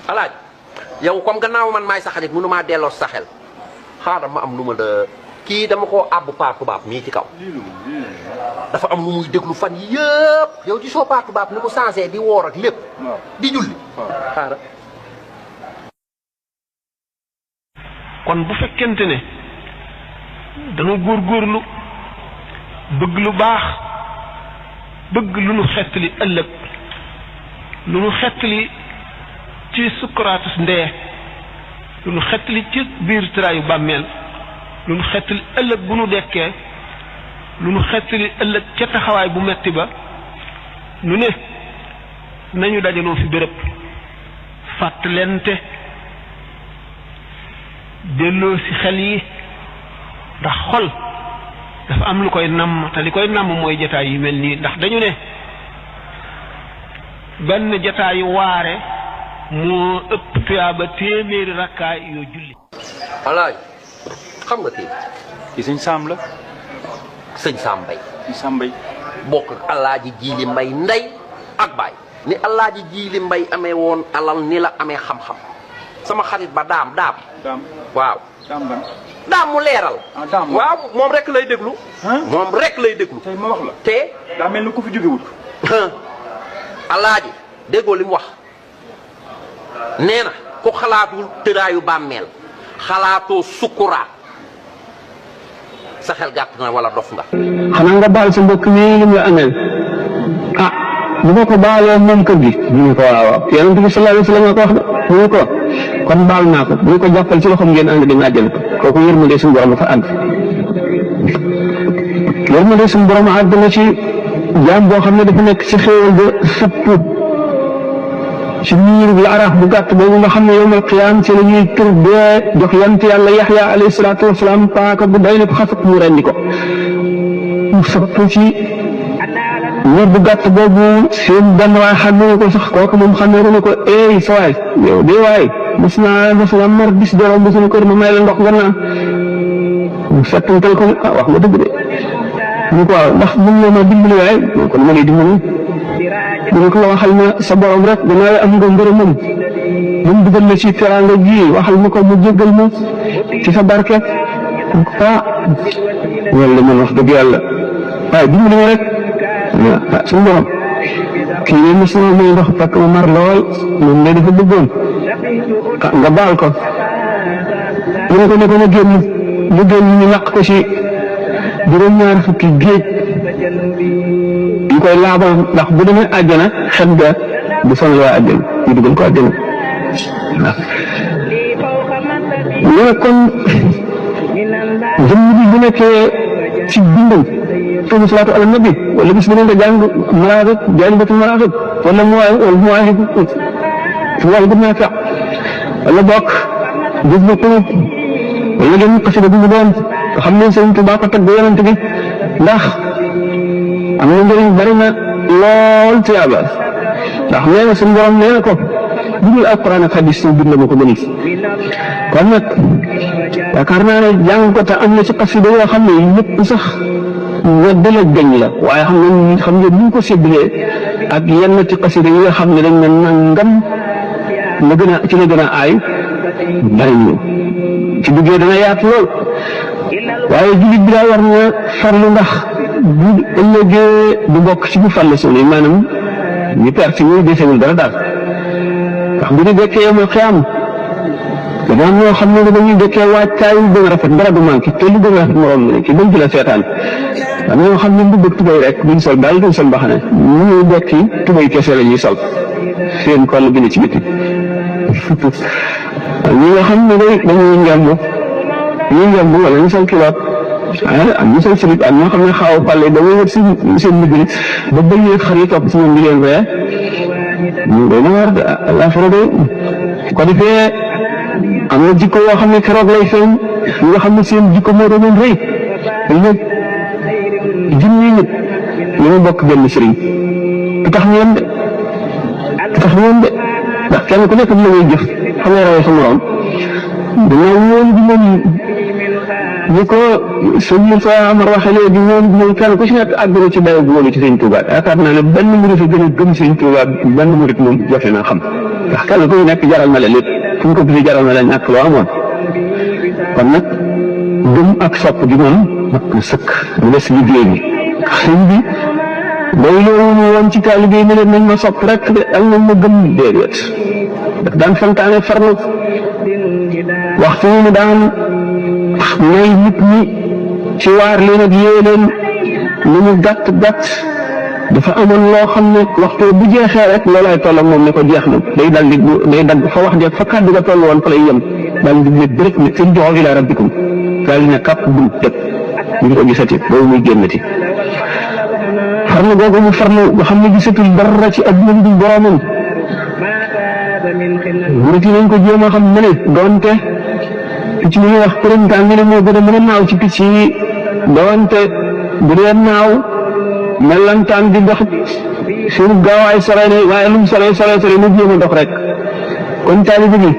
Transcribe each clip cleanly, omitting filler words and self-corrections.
alaaj yow comme gannaaw man maay sa xarit mënu maa delloo sa xel xaaral ma am lu ma la kii dama koo àbb paa tubaab mii ci kaw dafa am lu muy déglu fan yëpp yow ci soo paa tubaab ni mu changé di woor ak lépp di julli xaaral kon bu fekkente ne dañu góorgóorlu bëgg lu baax bëgg lu nu xettali ëllëg lu nu xettali ci sukkuraatus ndee lu nu xettali ci biir tëraayu bàmmeel lu nu xettali ëllëg bu nu dekkee lu nu xettali ëllëg ca taxawaay bu metti ba nu ne nañu dajaloo fi béréb fàttalente delloo si xel yi ndax xol dafa am lu koy namm te li koy namm mooy jataay yu mel nii ndax dañu ne benn jataayu waare moo ëpp tuyaaba téeméeri rakkaay yoo julli. alaaj xam nga kii sëñ Sam la. sëñ Sam Mbay. sëñ Sam Mbay. bokk ak alaaji Jiili Mbay ndey ak baay ni alaaji Jiili Mbay amee woon alal ni la amee xam-xam sama xarit ba daam waaw daam mu leeral waaw moom rek lay déglu moom rek lay déglu tey ma wax la te daa mel ni ku fi jógewut alaaji déggoo li mu wax nee na ku xalaatul tëraayu bàmmeel xalaatoo sukkuraat sa xel gàtt na wala dof nga xanaa nga baal sa mbokk mi lim la ameel ah bu ma ko baalee moom kër gi ñu ne ko waaw yonent bi sallallahu alayhi wa sallam ko wax de ñu ko kon baal naa ko bu ko jàppal ci loxoom ngeen ànd dem àjjana kooku yërmande suñu borom fa àgg yërmande suñu borom àgg na ci jaam boo xam ne dafa nekk ci xéewal ba sëpp ci niir bi araaf bu gàtt boobu nga xam ne yowmal qiyaam ci la ñuy tur dee jox yant yàlla yaxya alayhi salaatu wasalaam paaka bu day na ko xasat mu rendi ko mu sëpp ci niir bu gàtt boobu seen benn waay xamee ko sax kooku moom xamee ko ne ko ey sa waay yow de waay mos naa mar bis de romb sama kër ma may la ndox nga naan mu fettantal ko ah wax nga dëgg de ñu ko waaw ndax mën nga ma dimbali waay kon ma lay dimbali dina ko waxal na sa borom rek gannaaw am nga ngërëmam moom dugal na ci teraanga ji waxal ma ko mu jéggal ma ci sa barke ah wala man wax dëgg yàlla waaye dimbali ma rek ah suñu borom kii ne mos na may ndox fekk ma mar lool moom ne dafa bëggoon nga baal ko mu ne ko na génn mu génn ñu laq ko ci juróom-ñaar fukki géej ñu koy laabal ndax bu demee àjjana xet ga bu sonal waa àjjana ñu dugal ko àjjana waaw ñu ne kon jëmm bi bu nekkee ci dundam tuuti salaatu ala nabi wala bis bu ne nga jàng maraaxib jaalibatul maraaxib wala mu waay bu naafi wala bokk gis bu xulub wala ngeen xasida bu mu doon nga xam ne Sëriñ Tuubaa ko tagg yonent bi ndax am na njëriñ bari na lool tuyaaba ndax nee na suñu borom nee na ko budul alquran ak hadis bind la ma ko bëri kon nag yaakaar naa ne jàng ko te am na ci xasida yoo xam ne yëpp sax weddal ak gañ la waaye xam nga ni ñu ko séddalee ak yenn ci xasida yi nga xam ne dañ ne nangam la gën a ci la gën a aay bari ñu ci duggee dana yaatu lool waaye jullit bi daa war na farlu ndax bu ëllëgee du bokk ci bu fàll suñu maanaam ñu perte ñu desewul dara daal ndax bu ñu dekkee yow xiyaam dana am ñoo xam ne dañuy dekkee waajtaay yu gën a rafet dara du manqué te lu gën a rafet morom mi ci bañ ci la seetaan am ñoo xam ne mbubb ak tubay rek duñ sol daal duñ sol mbaxane ñu dekki tubay kese la ñuy sol seen koll bi ne ci biti ñi nga xam ne dañuy ngemb wala ñu sol kiloot am ñu sol silib am ñoo xam ne xaaw pale damay wër seen mujj ba bëggee xar yi topp ci ñoom di leen ree ñu doy na war lafara de ko defee am na jikko yoo xam ne keroog lay feeñ ñi nga xam ne seen jikko moo doon rëy ëllëg junni nit ñu ngi bokk benn sëriñ du tax ñu yem de ndax kenn ku nekk dina ngay jëf xam nga rawee sa morom dañoo wóolu bi moom ni ko sëñ Moussa Amar waxee léegi ñoom kenn ku ci nekk àgg na ci dayo bu wóolu ci sëñ Touba yaakaar naa ne benn murit a gën a gëm sëñ Touba benn murit moom jote naa xam ndax kenn ku nekk jaral na la lépp fu mu ko gisee jaral na la ñàkk loo amoon kon nag gëm ak sopp gi moom mat na sëkk mu des liggéey bi sëñ bi day loolu woon ci taalibe yi ne leen nañ ma sopp rek de ak nañ ma gëm déedéet daf daan santaane farlu waxtu mu daan may nit ñi ci waar leen ak yee leen lu mu gàtt gàtt dafa amoon loo xam ne waxtu bu jeexee rek loolaay toll ak moom ne ko jeex na day dal di day dagg fa wax jeex fa kàddu ga toll woon fa lay yem daal di ne bërëb ne seen joxo ila rabbikum daal di ne kàpp bum tëb ñu ngi ko gisati boobu muy génnati farlu googu mu farlu nga xam ne gisatul dara ci adduna bi boromam murit yi nañ ko jéem a xam ne doonte picc mi ñuy wax printemps ñu ne moo gën a mën a naaw ci picc yi doonte bu dee naaw melantaan di dox suñu gaawaay sore ne waaye lu mu sore mu jéem a dox rek kon taalibe bi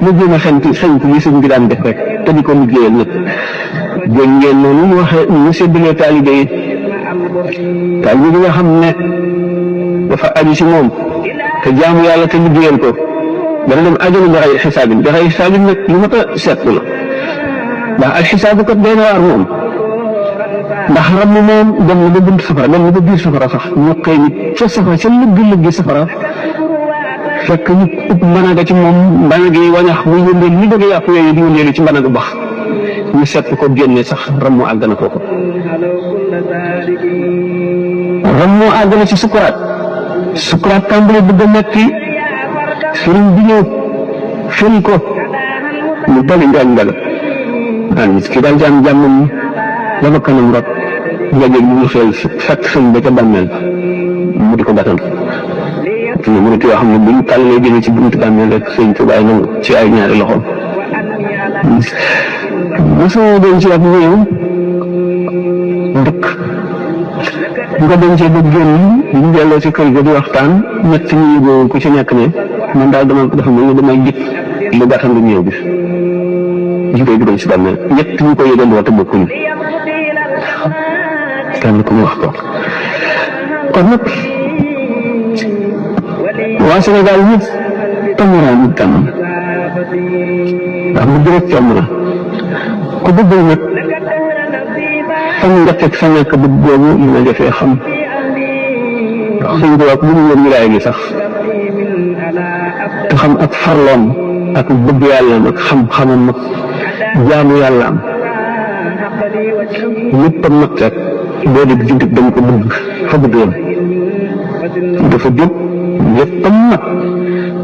mu jéem a xeñtu li sëñ bi daan def rek te di ko liggéeyal ñëpp jën ngeen noonu mu waxee ñu séddalee taalibe yi taalibe bi nga xam ne dafa aju si moom te jaamu yàlla te liggéeyal ko dana dem àjjana bi xëy xisaabin nag lu mat a seetlu la ndax al xisaabu kat day na waar moom ndax rab mi moom dem na ba bunt safara dem na ba biir safara sax ñu xëy nit ca safara ca lëgg-lëggi safara fekk ñu ub mbanaga ci moom mbanaga yi wañax muy yëndeel li bëgg a yàqu yooyu di yëndeelu ci mbanaga bax ñu seet ko génne sax ram moo àgg na foofu ram moo àgg na ci sukuraat tàmbali bëgg a metti sëriñ bi ñëw fël ko mu dali njaañ mbala nit ki daal jàmm jàmmam la ba kanam rot njajëg bi mu xel fekk sëñ ba ca bàmmeel mu di ko gàttal ne mu yoo xam ne buñ tàllalee génne ci buntu bàmmeel rek sëñ Tuubaa nangu ci ay ñaari loxoom mosoo doon ci ab ñëw dëkk bu ko dencee ba génn ñu delloo ci kër ga di waxtaan ñett ñi yëgoo ku ci nekk ne man daal dafa mel ni damay jëkk lu gàttal lu ñëw bi ñu koy dugal ci bàmmeel ñett ñu ko yëgandoo te bokkuñu kenn ku mu wax ko kon nag waa Sénégal ñëpp tamaraan ñu tàmm ndax mu jërëjëf coomm na ku bëggul nag fan nga teg fa nekk bëgg boobu mën a defee xam ndax sëñ bi wax bu ñu woon wilaay gi sax te xam ak farloom ak bëgg yàlla ak xam-xamam ak jaamu yàlla am lépp a mat rek boo dee juntit dañ ko bëgg fa bëgg yam dafa jóg lépp a mat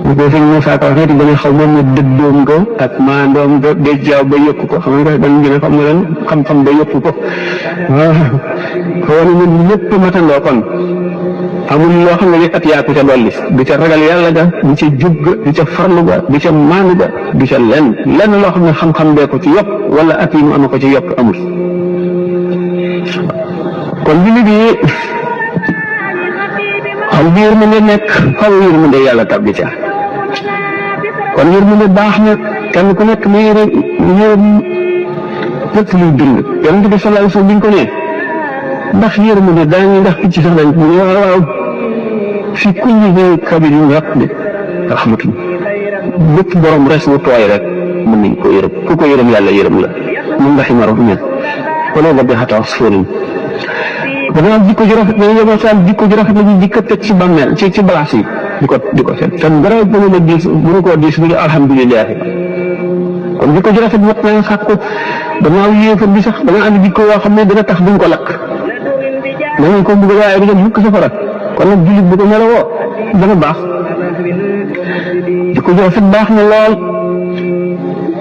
bu ko sëñ Moussa Ka waxee dana xaw moom ne dëddoom nga ak maandoom nga déjjaaw ba yëkk ko xam nga dañ gën a xam nga leen xam-xam ba yëkk ko waaw xaw na ñun lépp matandoo kon amul loo xam ne li at yaa ko ca dolli du ca ragal yàlla ga du ca jub ga du ca farlu ga du ca maanu ga du ca lenn loo xam ne xam-xam bee ko ci yokk wala at yi mu ama ko ci yokk amul kon bi liggéey xaw bi yërmande nekk xaw yërmande yàlla tabbi ca kon yërmande baax na kenn ku nekk mu yërëm lépp luy dund yonent bi sallallahu alayhi wasallam bi ñu ko nee ndax yërmande daañu ndax picc sax dañ ko waaw fi kulli bi kabidin rahmatun bépp borom res wu tooy rek mën nañ ko yërëm ku ko yërëm yàlla yërëm la mun nga ximaro ñen wala nga bi xata sóorin dana jikko ju rafet dañu yebal sal jikko ju rafet la ñu jikko teg ci bàmmeel ci balaas yi di ko seet tan dara bu la diis bu ko diis bu alhamdulillah kon jikko ju rafet mat na sàkku danaaw yéefar bi sax da nga am jikko yoo xam ne dana tax duñ ko lakk da nga ko bëgg waaye du dem mukk safara kon nag jullit bu ko melowoo dana baax jikko ju rafet baax na lool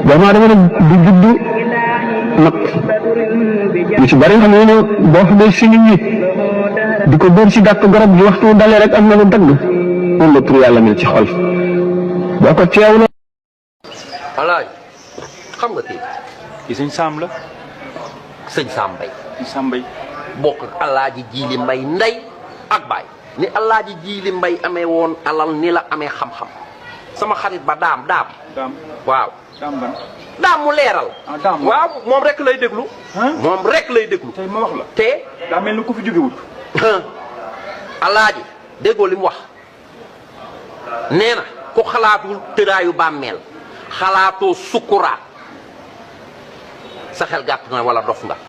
dama ne du juddu nag lu ci bari xam ne boo fa dee si nit ñi di ko dóor si gàtt garab gi waxtu dalee rek am na lu dagg noonu la tur yàlla mel ci xol boo ko teewloo. alaaj xam nga kii. kii sëñ Sam la. sëñ Sam Mbaye. sëñ Sam Mbaye. bokk ak alaaji Jiili Mbay ndey ak baay ni alaaji Jiili Mbay amee woon alal ni la amee xam-xam sama xarit ba daam daam waaw daam ban daam mu leeral daam waaw moom rek lay déglu moom rek lay déglu tey ma wax la te daa mel ni ku fi jógewut alaaji déggoo li mu wax nee na ku xalaatul tëraayu bàmmeel xalaatoo sukkuraat sa xel gàtt na wala dof nga